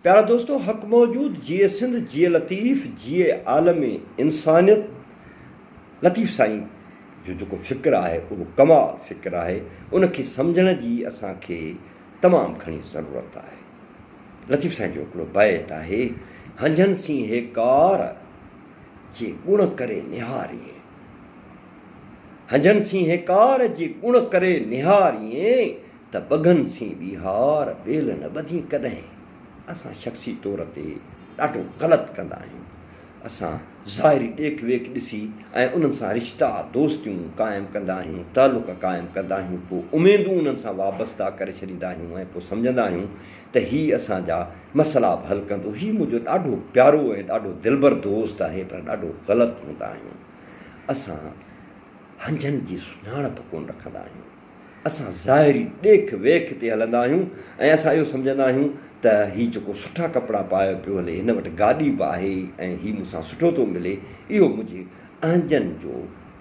پيارا دوستو حق موجود جيئي سنڌ جيئي لطيف جيئي عالم انسانيت لطيف سائين جو جيڪو فڪر آهي اهو ڪمال فڪر آهي ان کي سمجهڻ جي اسان کي تمام گهڻي ضرورت آهي لطيف سائين جو هڪڙو بيت آهي هنجهن سين هيڪار جي گڻ ڪري نهارين هنجهن سين هيڪار جي گڻ ڪري نهارين ته ٻگهن سين ٻيهار ٻيل نه ٻڌين ڪڏهن. اسان شخصي طور تي ڏاڍو غلط ڪندا آهيون. اسان ظاهري ڏيک ويک ڏسي ۽ انهن سان رشتا دوستيون قائم ڪندا آهيون، تعلق قائم ڪندا آهيون، پوء اميدون انهن سان وابسته ڪري ڇڏيندا آهيون ۽ پوء سمجهندا آهيون ته هي اسان جا مسئلا به حل ڪندو، هي منهنجو ڏاڍو پيارو ۽ ڏاڍو دلبر دوست آهي پر ڏاڍو غلط هوندا آهيون. اسان هنجهن جي سڃاڻپ ڪونه رکندا آهيون. اسان ظاهري ڏيک ويک تي هلندا آهيون ۽ اسان اهو سمجهندا آهيون ته هي جيڪو سٺا ڪپڙا پايو پيو هلي هن وٽ گاڏي به آهي ۽ هي مون سان سٺو ٿو ملي اهو منهنجي اهنجن جو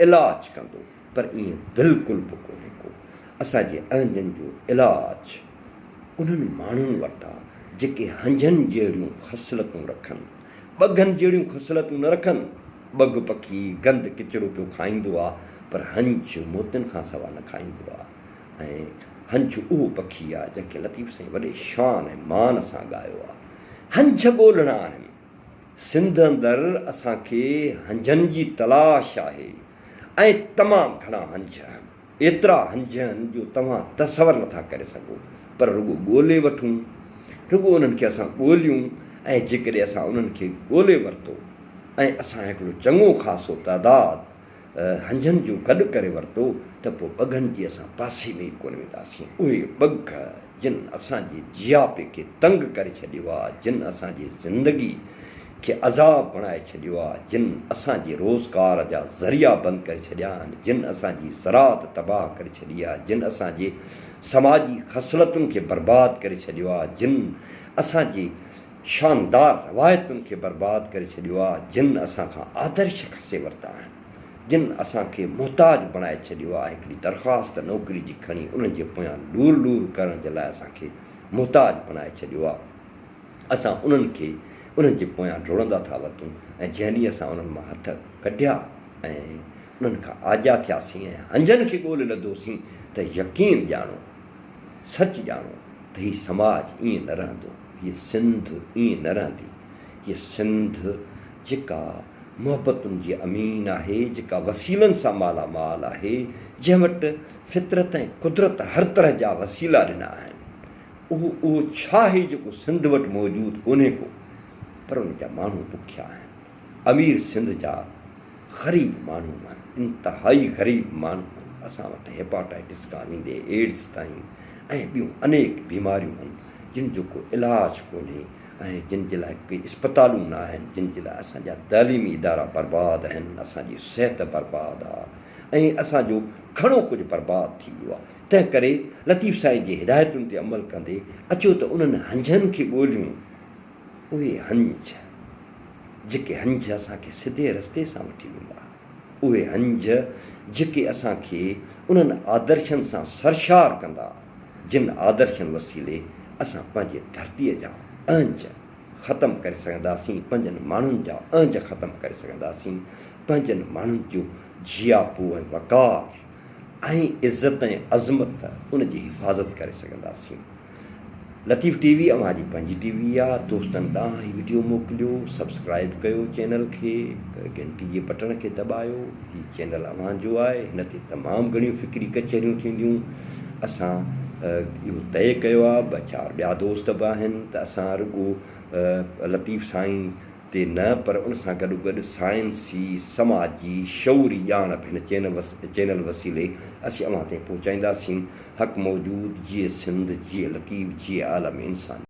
علاج ڪندو پر ائين بلڪل به ڪونهي ڪو اسان جي اهنجن جو علاج انهن ماڻهن وٽ آ جيڪي هنجن جهڙيون خصلتون رکن ٻگهن جهڙيون خصلتون نه رکن. ٻگهه پکي گند ڪچرو پيو کائيندو آ پر هنجهه موتين کان سوا نه کائيندو آ ۽ هنجهه اهو پکي آ جنهن کي لطيف سائين وڏي شان ۽ مان سان ڳايو آ. هنجهه ڳولڻا آهن. سنڌ اندر اسان کي هنجهن جي تلاش آهي ۽ تمام گهڻا هنجهه آهن. ايترا هنجهن جو توهان تصور نٿا ڪري سگهو، پر رڳو ڳولي وٺون، رڳو انهن کي اسان ڳوليون ۽ جيڪڏهن اسان انهن کي ڳولي ورتو ۽ اسان هڪڙو چڱو خاصو تعداد هنجهن جو گڏ ڪري ورتو ته پوء ٻگهن جي اسان پاسي ۾ ئي ڪونه وينداسين. اهي ٻگهه جن اسان جي جياپي کي تنگ ڪري ڇڏيو آ، جن اسان جي زندگي کي عذاب بڻائي ڇڏيو آ، جن اسان جي روزگار جا ذريعا بند ڪري ڇڏيا آهن، جن اسان جي زراعت تباهه ڪري ڇڏي آ، جن اسان جي سماجي خصلتن کي برباد ڪري ڇڏيو آ، جن اسان جي شاندار روايتن کي برباد ڪري ڇڏيو آ، جن اسان کان آدرش کسي ورتا آهن، جن اسان کي محتاج بڻائي ڇڏيو آ، هڪڙي درخواست نوڪري جي کڻي انهن جي پويان لور لور ڪرڻ جي لاء اسان کي محتاج بڻائي ڇڏيو آ. اسان انهن کي انهن جي پويان ڊوڙندا ٿا وتون ۽ جنهن ڏينهن اسان انهن مان هٿ ڪڍيا ۽ انهن کان آجا ٿياسين ۽ هنجهن کي ڳولي لڌوسين ته يقين ڄاڻو، سچ ڄاڻو ته هي سماج ائين نه رهندو، هيء سنڌ ائين نه رهندي. هيء سنڌ جيڪا محبتن جي امين آهي، جيڪا وسيلن سان مالا مال آهي، جنهن وٽ فطرت ۽ قدرت هر طرح جا وسيلا ڏنا آهن، اهو اهو ڇا آهي جيڪو سنڌ وٽ موجود ڪونهي ڪو پر ان جا ماڻهو بکيا آهن. امير سنڌ جا غريب ماڻهو آهن، انتهائي غريب ماڻهو آهن. اسان وٽ هيپاٽائٽس کان ويندي ايڊز تائين ۽ ٻيون انيڪ بيماريون آهن جن جو ڪو علاج ڪونهي ۽ جن جي لاء ڪي اسپتالون نه آهن، جن جي لاء اسان جا تعليمي ادارا برباد آهن، اسان جي صحت برباد آهي ۽ اسان جو گهڻو ڪجهه برباد ٿي ويو آهي. تنهن ڪري لطيف سائين جي هدايتن تي عمل ڪندي اچو ته انهن هنجهن کي ڳوليون، اهي هنجهه جيڪي هنجهه اسان کي سڌي رستي سان وٺي ويندا، اهي هنجهه جيڪي اسان کي انهن آدرشن سان سرشار ڪندا، جن آدرشن وسيلي اسان پنهنجي ڌرتيء جا اهنج ختم ڪري سگهنداسين، پنهنجن ماڻهن جا اهنج ختم ڪري سگهنداسين، پنهنجن ماڻهن جو جياپو ۽ وقار ۽ عزت ۽ عظمت ان جي حفاظت ڪري سگهنداسين. لطيف ٽي وي اوهان جي پنهنجي ٽي وي آ دوستن ڏانهن هي وڊيو موڪليو سبسڪرائب ڪيو چينل کي گهنٽي جي بٽڻ کي دٻايو هي چينل اوهان جو آهي هن تي تمام گهڻيون فڪري ڪچهريون ٿينديون اسان اهو طئي ڪيو آ ٻه چار ٻيا دوست به آهن ته اسان رڳو لطيف سائين تي نه پر ان سان گڏوگڏ سائنسي، سماجي، شعوري ڄاڻ به هن چينل وسيلي اسين اوهان تائين پهچائينداسين. حق موجود، جيئي سنڌ، جيئي لطيف، جيئي عالم انسانيت.